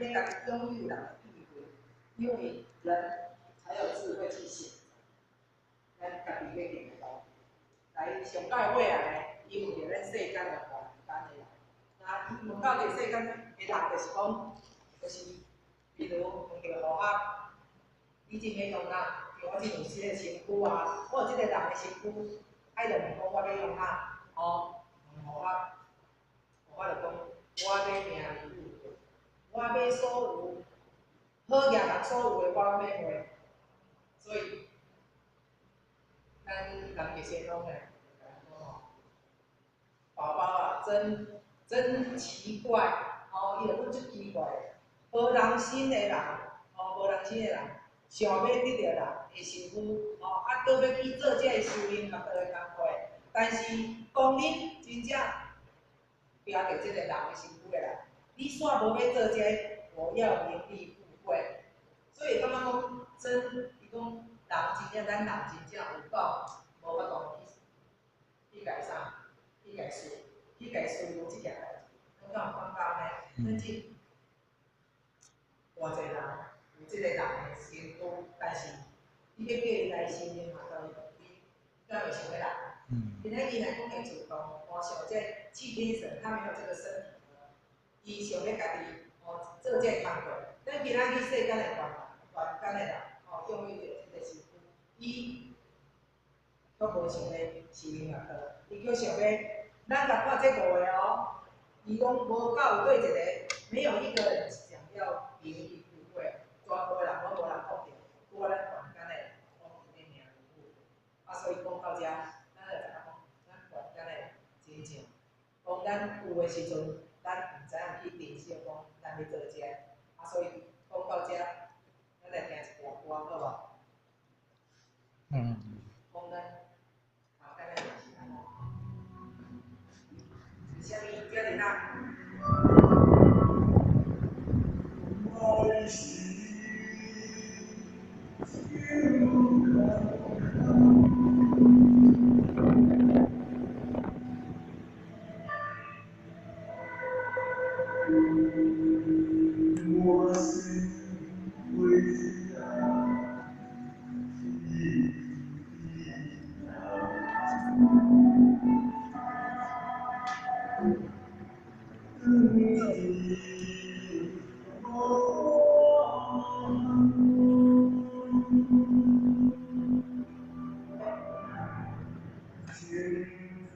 欲家己擁有人的智慧，因為人才有智慧去選擇咱家己欲行的路。來上教會啊呢，伊問著咱世間的凡間的人，那伊問到佇世間的人，就是講，就是比如問著何啊，你這欲用哪？像我這有這个身軀啊，我有這個人的身軀，愛就問講我欲用哪？吼，問何啊？我就講，我欲名利富貴，我欲所有好額人所有的，我攏欲買。所以，咱人傑先生呢，寶寶啊，真真奇怪，哦，伊就講足奇怪的，無人心的人，哦，無人心的人，想欲得著人的身軀，哦，啊，閣欲去做這个修行學道的工課，但是講恁真正掠著這個人的身軀的人，你煞無欲做這個，我要名利富貴，所以感覺講真，伊講人真正，咱人真正有夠無法度去去共啥，去共思，去共思量這件代誌，咱敢有感覺呢？咱這偌濟人有這個人的身軀，但是你欲叫伊來承認嘛，伊敢會想欲來？今仔日若講會主動，哦，像這氣天神，他沒有這個身體，伊想欲家己哦做這個工課。咱今仔日世間的凡凡間的人，哦，擁有著這個身軀，伊卻無想欲修行學道，伊卻想欲，咱共看這五個哦，伊講無夠對一個，沒有一個人想要名利富貴，全部人攏無人講著，拄仔咱凡間的人講伊欲名利富貴，啊，所以講到遮，咱就知影講，咱凡間的人真正，講咱有的時陣，咱毋知影去珍惜講咱欲做這個，啊，所以講到遮，咱來聽一條歌好無？嗯。講咱凡間的人是按怎？是啥物？叫佇哪？愛是我心為因為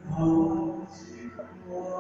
後壁佫仝款，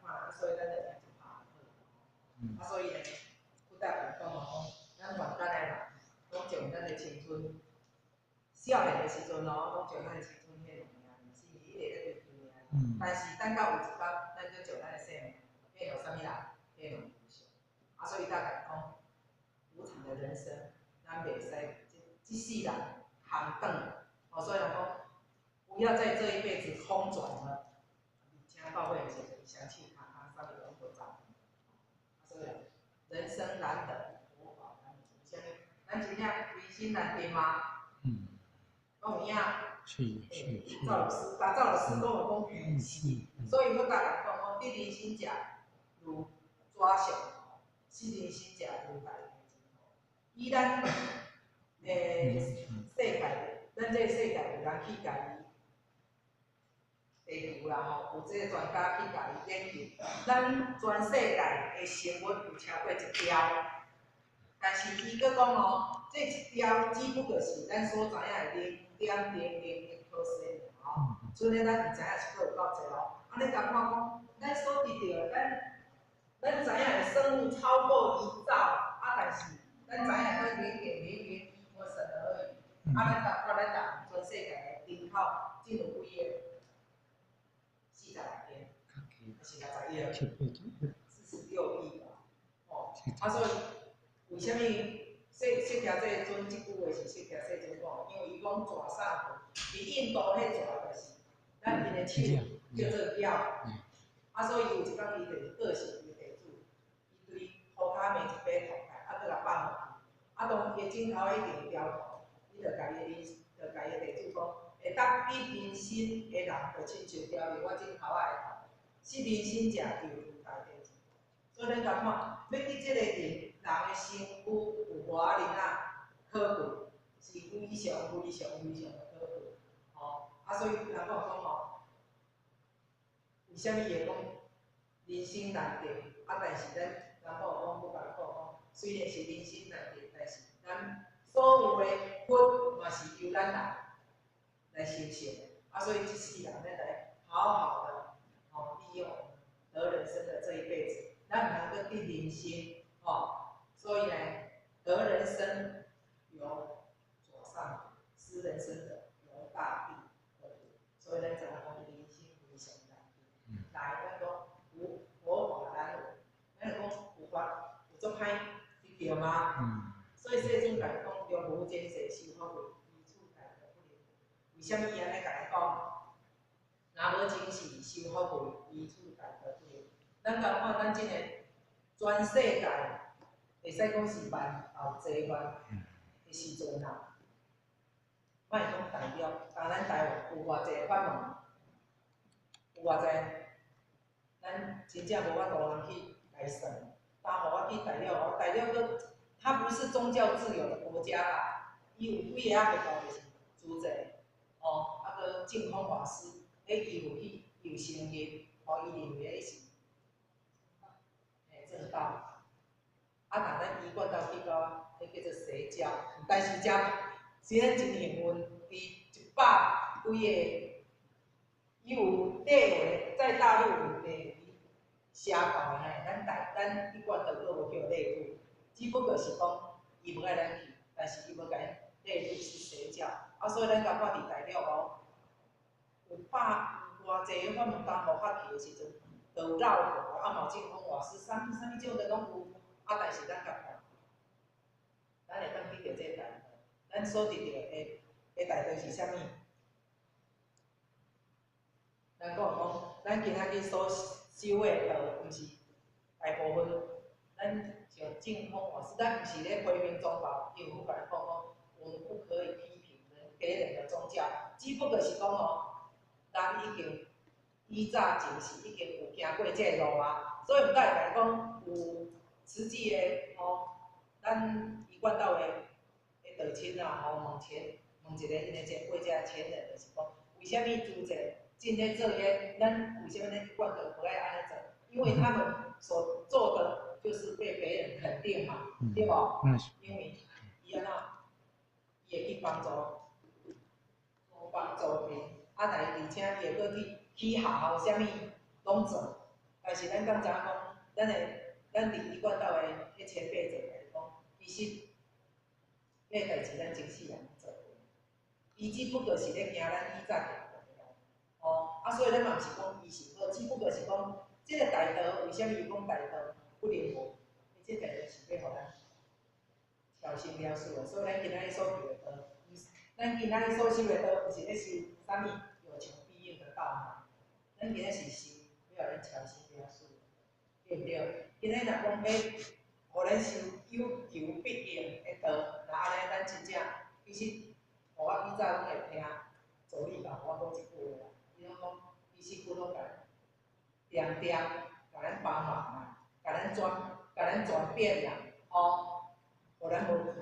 啊，所以咱就聽一拍就好。啊，所以呢，不但講哦，咱凡間的人，攏將咱的青春，少年的時陣哦，攏將咱的青春彼個命，是毋是一直咧追求命？但是等到有一工，咱閣將咱的生命變予啥物人？變予無常。啊，所以大家講，無常的人生，咱袂使這這世人空轉。哦，所以人講，不要在這一輩子空轉了。而且到尾的時陣，雙手空空，啥物攏無走。所以人生難得，佛法難得。啥物？咱真正人生難得嗎？嗯。講有影。是是是。趙老師，但趙老師講的講是，所以我共人講講，得人生者如紙上，失人生者如大地。以咱世界，咱這個世界有人去共伊地球啦吼，有這個專家去共伊研究，咱全世界的生物有超過一兆，但是伊閣講哦，這一兆只不過是咱所知影的0.001% 吼，剩的咱毋知影是閣有夠濟咯。按呢共看講，咱所得著的，咱知影的生物超過1兆，啊，但是咱知影閣0.001%而已。啊，咱共看咱人全世界的人口只有幾個？40萬億，還是60億？46億吧。哦，啊，所以為啥物釋迦世尊這句話是釋迦世尊講？因為伊講蛇送佇印度彼蛇就是咱𪜶的手叫做鳥，啊，所以有一工伊就是過世伊的弟子，伊對塗跤尾一塊銅來，啊，閣共放落去，啊，當伊的枕頭已經掉頭，伊就共伊的就共伊的弟子講，會當得人身的人，就親像掉入我枕頭仔的頭，失人身者猶如大地。所以咱共看，欲得這個人，人的身軀有偌爾仔可貴，是非常非常非常的可貴，吼。啊，所以人講講吼，為啥物會講人生難得？啊，但是咱人講講，我共你講講，雖然是人生難得，但是咱所有的佛嘛是由咱人來修成的。啊，所以這世人咱來好好的吼利用得人身的這一輩子，咱毋通閣得人身，吼。所以呢，得人身猶左上，失人身者猶大地。所以咱知影講人生非常難得。來，咱講有佛法難得，咱就講有法有足歹得著嗎？所以世尊共講，若無前世修福慧，於此大道不能聞。為啥物伊按呢共咱講？若無前世修福慧，於此大道不能聞。咱共看咱這個全世界，會使講是萬道齊萬的時陣啊，莫講大陸，焦咱台灣有偌濟法門，有偌濟，咱真正無法度人去來算。包括我去大陸哦，大陸閣，它不是宗教自由的國家啦，伊有幾个仔佛教就是主宰，哦，啊閣淨空法師，彼伊有去，伊有承認，哦，伊認為彼是，正道。啊，若咱一貫道去到，彼叫做邪教，但是遮是咱真幸運，佇100幾个，伊有列為在大陸有列為邪教的呢，咱一貫道閣無叫列入，只不過是講伊無愛咱去，但是伊無共列入是邪教，啊，所以咱感覺佇大陸哦，有百偌濟個法門當予較去的時陣，就有繞佛，啊嘛有淨空法師，啥物啥物種的攏有，啊，但是咱共看，咱會當得著這個大道，咱所得著的大道是啥物？咱講講，咱今仔日所修的道，毋是大部分，咱像淨空法師，咱毋是咧批評宗教，因為我共你講講，我們不可以批評人別人的宗教，只不過是講哦，人已經以早前是已經有行過這個路啊，所以毋才會共你講有慈濟的吼，咱一貫道的道親啊吼，問前問一个𪜶的前輩這前人，就是講，為啥物諸濟進咧做遐，咱為啥物咱一貫道無愛按呢做？因為他們所做的就是被別人肯定嘛，對無？因為伊按怎，伊會去幫助人，啊，但而且伊會閣去去學校啥物攏做。但是咱敢知影講，咱佇一貫道的彼前輩者來講，其實彼個代誌咱前世人做過，伊只不過是咧行咱以早行過的路，哦，啊，所以咱嘛毋是講伊是好，只不過是講這個大道為啥物伊講大道不靈活？這個大道是欲予咱超生了事的，所以咱今仔日所求的道，咱今仔日所修的道，毋是咧修啥物。有求必應的道嘛。咱今仔是修欲予咱超生了死，對毋對？今仔若講欲予咱修有求必應的道，若按呢咱真正其實，予我以早攏會聽助理教我講一句話啦，伊攏講其實佛攏共咱恬恬，共咱幫忙啦，共咱轉變啦，吼，予咱無看。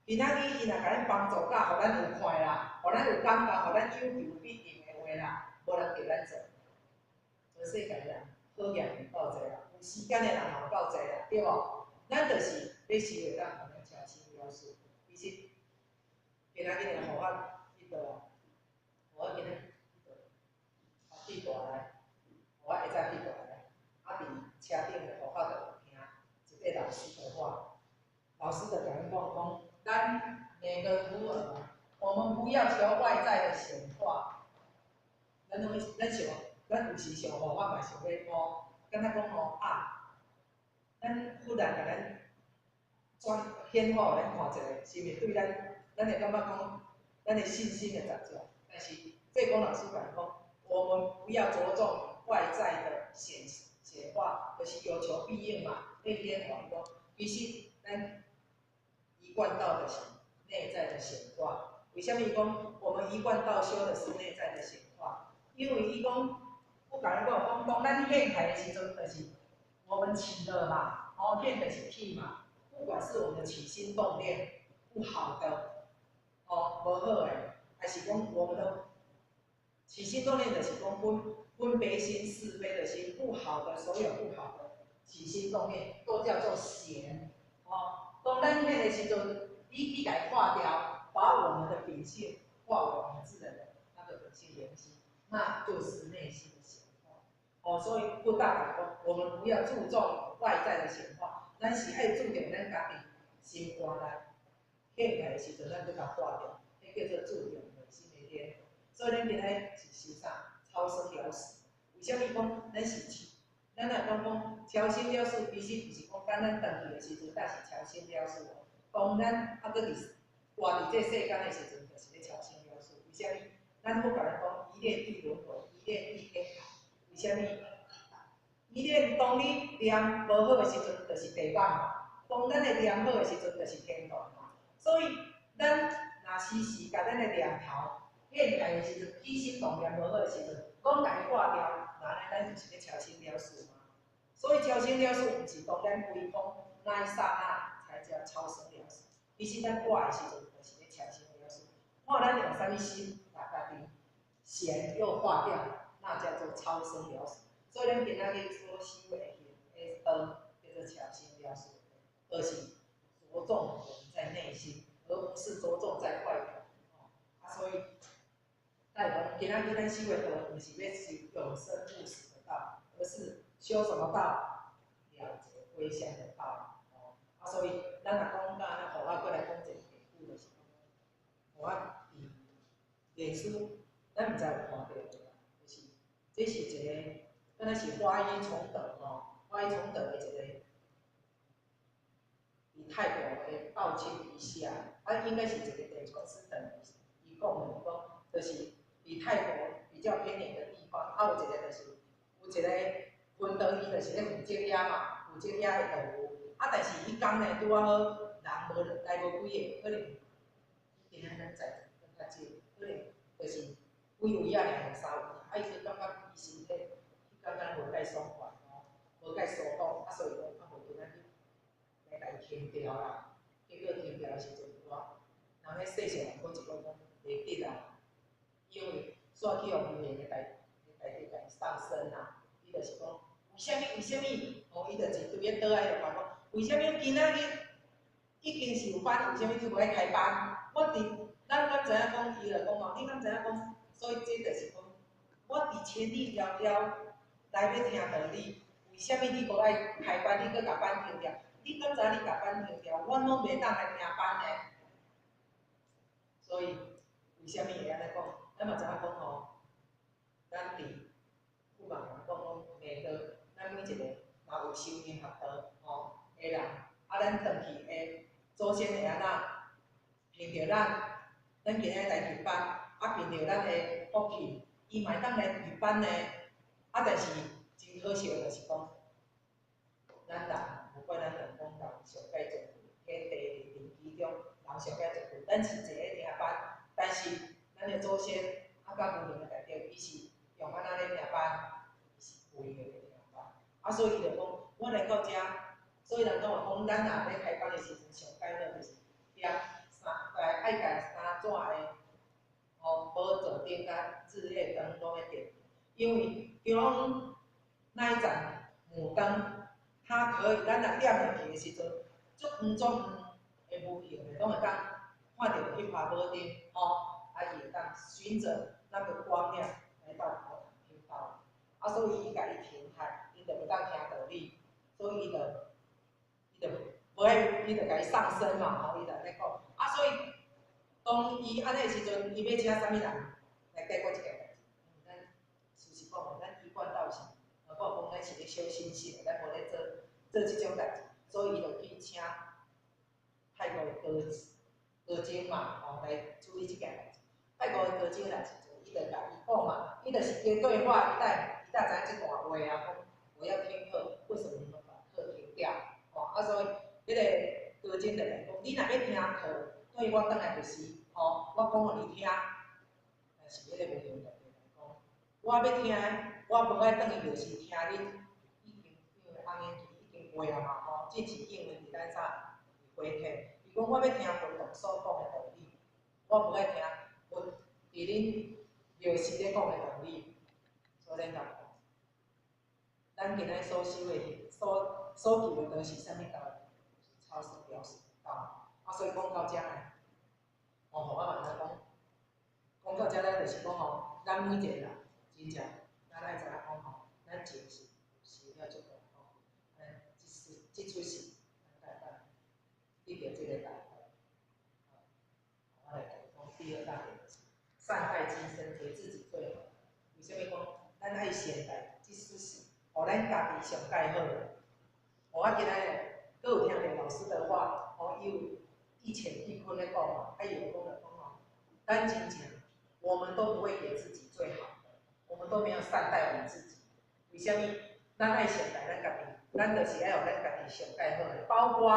今仔日伊若共咱幫助甲，予咱有看啦，予咱有感覺，予咱有求必應的話啦，無人叫咱做。全世界人好業有夠濟啦，有時間的人嘛有夠濟啦，對無？咱就是欲修會當予咱超生了死。其實，今仔日予我彼佗，予我今仔彼佗去大來，予我會早去大來，啊，佇車頂的戶口就有聽一個老師的話，老師就共阮講講，咱每個徒兒，我們不要求外在的顯化，咱攏咱想，咱有時想吼，我嘛想欲吼，敢若講吼啊，咱忽然共咱轉顯化，予咱看一下，是毋是對咱，咱會感覺講，咱的信心會增長。但是濟光老師共講，我們不要著重外在的顯化，就是有求必應嘛。那天我講，其實咱一貫道的是內在的顯化。為啥物講我們一貫道修的是內在的顯化？因為伊講，我共咱講講，當咱顯開的時陣，就是我們起了嘛，哦，顯就是起嘛。不管是我們的起心動念不好的，哦，無好的，還是講我們的起心動念，就是講分別心、是非的心，不好的，所有不好的起心動念，都叫做邪。哦，當咱顯的時陣，你去共伊化掉，把我們的秉性化為我們自然的那個本性良心，那就是內心的顯化。哦，所以不大講，我們不要注重外在的顯化，咱是愛注重咱家己心肝內顯開的時陣，咱閣共化掉，彼叫做注重內心的顯。所以咱今仔是修啥？超生了死。為啥物講咱是起？咱若講講超生了死，其實毋是講等咱轉去的時陣，才是超生了死哦。當咱猶閣佇活佇這世間的時陣，就是咧超生了死。為啥物？咱佛共咱講，一念一輪迴，一念一天堂。為啥物？一念當你念無好的時陣，就是地獄嘛；當咱的念好的時陣，就是天堂嘛。所以，咱若時時共咱的念頭顯開的時陣，起心動念無好的時陣，攏共伊化掉，那按呢咱就是咧超生了死嘛。所以超生了死，毋是當咱歸空那一剎那才叫超生了死。其實咱活的時陣，就是咧超生了死。看咱用啥物心來共家己嫌又化掉，那叫做超生了死。所以咱今仔日所修的行的道，叫做超生了死，而是著重我們在內心，而不是著重在外表。啊，所以，但講今仔日咱修的道，毋是欲修永生不死的道，而是修什麼道？了結歸向的道。哦，啊，所以咱若講到按呢，予我閣來講一個典故，就是講，予我佇臉書，咱毋知有看著無啦？就是這是一個，敢若是花衣崇德吼，花衣崇德的一個，佇泰國的道親一下，啊，應該是一個地傳師等伊講的，講就是佇泰國比較偏遠的地方，啊，有一個就是有一個分道，伊就是咧負責遐嘛，負責遐的道務，啊，但是彼工呢拄仔好人無來無幾個，可能伊今仔咱在場較少，可能就是幾位仔爾，兩三位，啊，伊就感覺伊身體，伊感覺無介爽快吼，無介舒服，啊，所以講啊，無今仔日來共伊停掉啦。結果停掉的時陣，我人彼世上人閣一個講袂得啦，因為煞去予無閒的代志共伊上身啦。伊就是講，為啥物？為啥物？哦，伊就一對彼桌仔就講，為啥物今仔日已經是有班，為啥物你無愛開班？我佇咱敢知影講，伊就講哦，你敢知影講？所以這就是講，我佇千里迢迢來欲聽道理，為啥物你無愛開班？你閣共班停掉？你敢知影你共班停掉，我攏袂當來聽班呢？所以為啥物會按呢講？咱嘛知影講吼，咱佇佛嘛共咱講講，每個咱每一個若有修行學道吼的人，啊，咱轉去的祖先會按怎？憑著咱，咱今仔來入班，啊，憑著咱的福氣，伊嘛會當來預班呢。啊，但是真可惜的就是講，咱人無怪咱人講人上蓋尊貴，天地人其中人上蓋尊貴，咱是坐咧聽班，但是咱的祖先啊，佮無形的大德，伊是用按怎咧聽班，伊是跪咧聽班。啊，所以伊就講，我來到遮，所以人講話講，咱若咧開班的時陣，上蓋好就是點三，愛共三盞的，吼，寶座燈佮日夜燈攏愛點，因為中那一盞母燈，它可以，咱若點入去的時陣，足遠足遠的無形的，攏會當看著彼塊寶燈，吼，啊，伊會當循著那個光亮來到佛堂聽道。啊，所以伊共伊停下，伊就袂當聽道理，所以伊就無愛，伊就共伊上身嘛，吼，伊就按呢講。啊，所以當伊按呢的時陣，伊欲請啥物人來解決這件代誌？咱事實講，咱一貫道是，我講咱是咧修心性的，咱無咧做做這種代誌，所以伊就去請泰國的高高僧嘛，吼，來處理這件代誌。泰國的高僧來時陣，伊就共伊講嘛，伊就是經對話，伊才知影這段話啊，講我要聽課，為什麼你們把課停掉？吼，啊，所以彼個高僧就來講，你若欲聽課，對我轉來就是，吼，我講予你聽。但是彼個無形大德來講，我欲聽，我無愛轉去就是聽恁已經因為紅煙機已經過啊嘛，吼，這是英文佇咱啥回聽。伊講我欲聽佛陀所講的道理，我無愛聽佛佇恁廟時咧講的道理。所以咱講，咱今仔所修的、所求的都是啥物道理？是超生了死道。啊，所以講到遮來，哦，我嘛來講，講到遮咱就是講吼，咱每一個人真正，咱愛知影講吼，咱前世修了足大福，咱這世這出世，咱才會當得著這個大福。我來講第二大點就是善待今生，給自己最好。為啥物講？咱愛善待這出世，予咱家己上蓋好。我今仔日閣有聽著老師的話，哦，伊有一淺一寬咧講嘛，啊，伊有講就講吼，咱真正，我們都不會給自己最好的，我們都沒有善待我們自己。為啥物？咱愛善待咱家己，咱就是愛予咱家己上蓋好的，包括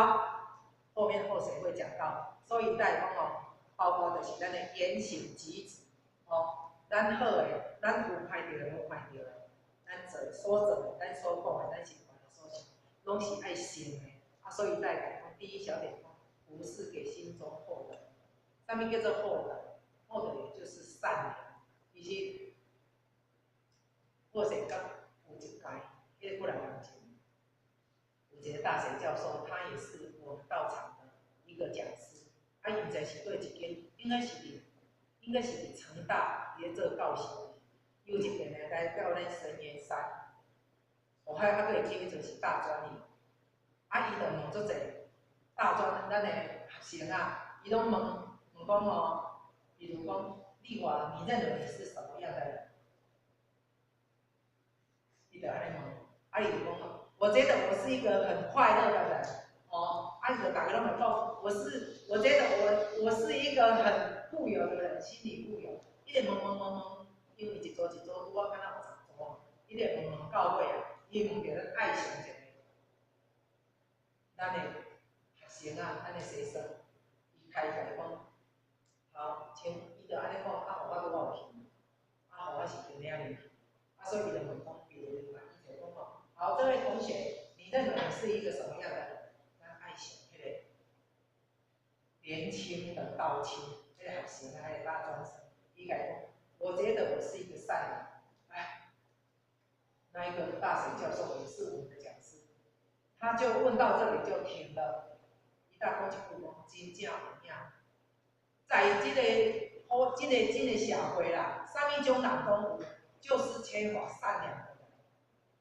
後面後誰會講到，所以來講吼，包括就是咱的言行舉止，吼，咱好的，咱有歹著的，無歹著的，咱做所做的，咱所講的，咱行為所行，攏是愛善的。啊，所以來講，第一小點講，不是給心中厚德，啥物叫做厚德？厚德也就是善良。其實，我先講有一屆，彼個幾若年前，有一個大學教授，他也是我們道場的一個講師。啊，伊毋知是佗一間，應該是佇成大佇咧做教授。有一遍呢，來到咱神岩山，我還閣會記彼陣是大專院。啊，伊就問足濟大專咱的學生啊，伊攏問問講吼，比如講，麗華，你認為你是什麼樣的人？伊就按呢問，啊，伊就講，我覺得我是一個很快樂的人，哦，啊，伊就逐家攏會講，我覺得我是一個很富有的人，心裡富有。伊就問問問問，因為一組一組，拄好敢若有十組嘛，伊就問問到尾啊，伊問著咱愛上一個，咱的學生啊，咱的學生，伊開起來講，好，請伊就按呢講，啊，予我拄好有去，啊，予我是經領入去，啊，所以伊就問講，比如嘛，伊就講吼，好，這位同學，你認為你是一個什麼樣的人？咱愛上彼個年輕的道青，彼個學生啊，彼個大專生，伊共講，我覺得我是一個善良，哎，那一個大學教授也是我們的講師，他就問到這裡就停了，伊才講一句講，真正有影，在這個好，這個社會啦，啥物種人攏有，就是缺乏善良的人。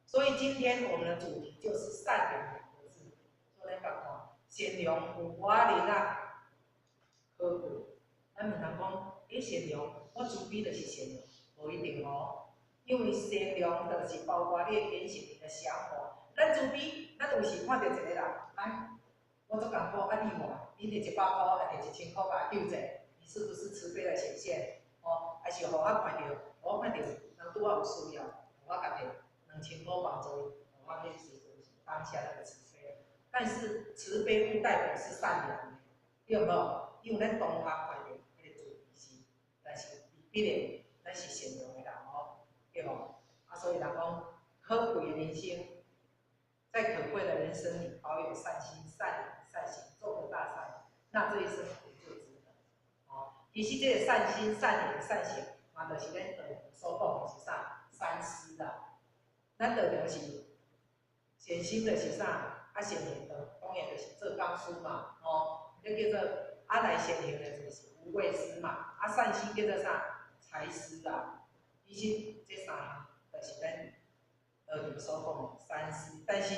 所以今天我們的主題就是善良兩個字。所以咱講吼，善良有偌爾仔可貴，咱毋通講，欸，善良，我慈悲就是善良，無一定哦。因為善良就是包括你的言行、你的想法。咱慈悲，咱有時看著一個人，哎，我足艱苦，啊你看，你摕100箍，抑摕1000箍共我救濟，你是不是慈悲的顯現？哦，還是予我看著，予我看著拄仔有需要，我共提2000箍幫助伊，我彼時陣是當下那個慈悲。但是慈悲不代表是善良的，對無？因為咱當下看著彼個慈悲心，但是未必的，咱是善良的人哦，對無？啊，所以人講可貴的人生，在可貴的人生裡，保有善心、善言、善行，做個大善，那這一生也就值得。哦，其實這個善心、善言、善行，嘛，就是咱道場所講的是啥？三師啦。咱道場是善心就是啥？啊，善言就當然就是做講師嘛，吼，這叫做啊來善行的就是無畏施嘛，啊善心叫做啥？財施啦。其實這三項就是咱道場所講的三師，但是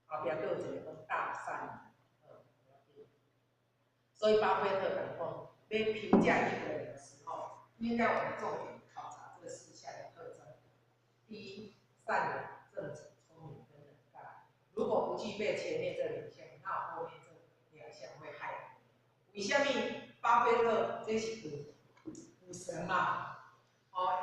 後壁閣有一個講大善。所以巴菲特講講，欲評價一個人的時候，應該我們重點考察這四項的特徵。第一，善良、正直、聰明跟能幹。如果不具備前面這兩項，那後面這兩項會害你。為什麼巴菲特這是股神嘛？哦，